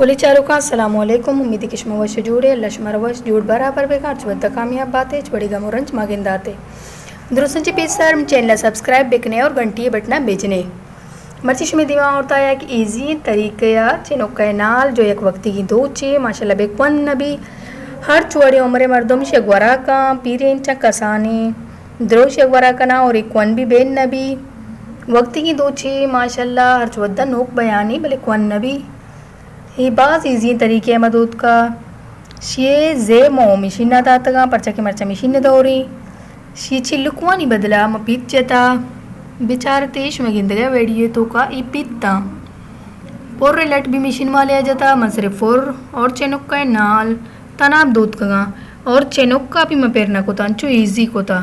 گلیں چاروکاں، السلام علیکم۔ امید کہ شما وش جوڑے، اللہ شما را وش جوڑ برابر بکن، ہرچ وھد کامیاب باتے، ہچ وڑی گم و رنج ما گنداتے۔ درستاں چہ پیسر چینل سبسکرائب بکنے اور گھنٹی بٹنا بجنے۔ مرچی شمے دیما آورتا یک ایزی طریقہ یا چنوکا نال جو یک وقتی کی دوچے ماشاءاللہ بے کون نبی۔ ہرچ وڑی عمر مردم شی گورا کاں، پیرین چا کسانی دروشی گورا کنا اور ایک کون بھی بین نبی۔ وقتی کی دوچے ماشاءاللہ ہرچ ودا نوک بیانی بلے کون نبی۔ اے باز ایزی طریقے ء ما دوتکا۔ شیے زے مو مشین ء داتگاں، پرچا کہ مرچا مشین ء دوریں۔ شی چی لکوانی بدلا ما پیت جتا۔ بچارتے شما گندگا ویڈیو توکا ای پیتاں۔ پر لٹ بھی مشین والے ء جتا، من صرف پر اور چنکا نال تناب دوتکگاں اور چنکا بھی من پر نہ کتا، انچو ایزی کتا۔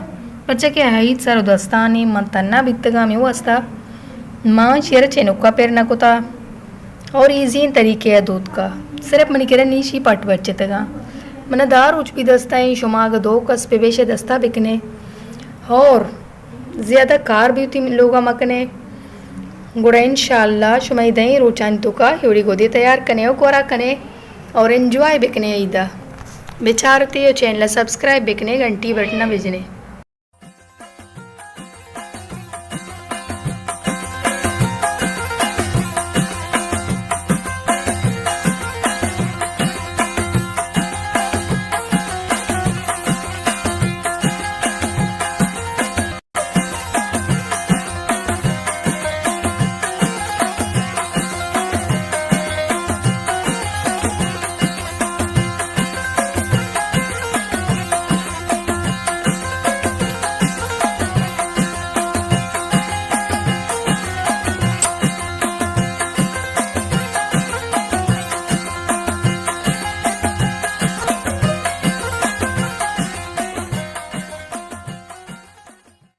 پرچا کہ ہیت سر و دستانی من تنا بیتگاں، ہمے واسطہ من شیر چنکا پر نہ کتا۔ اور ایزی طریقے ء دوتکا۔ صرف منی کرا نیشی پٹ بچتگاں۔ منا دار روچ بھی دستا ہیں، شما اگہ دو کس پہ بیشے دستا بکنے اور زیادہ کار بھی وتی لوگا مکنے۔ گڑا انشاءاللہ شما اے دہیں روچانی توکا ہیوڑی گودے تیار کنے و گورا کنے اور انجوائے بکنے عیدا۔ بچارتے و چینل سبسکرائب بکنے، گھنٹی بٹنا بجنے۔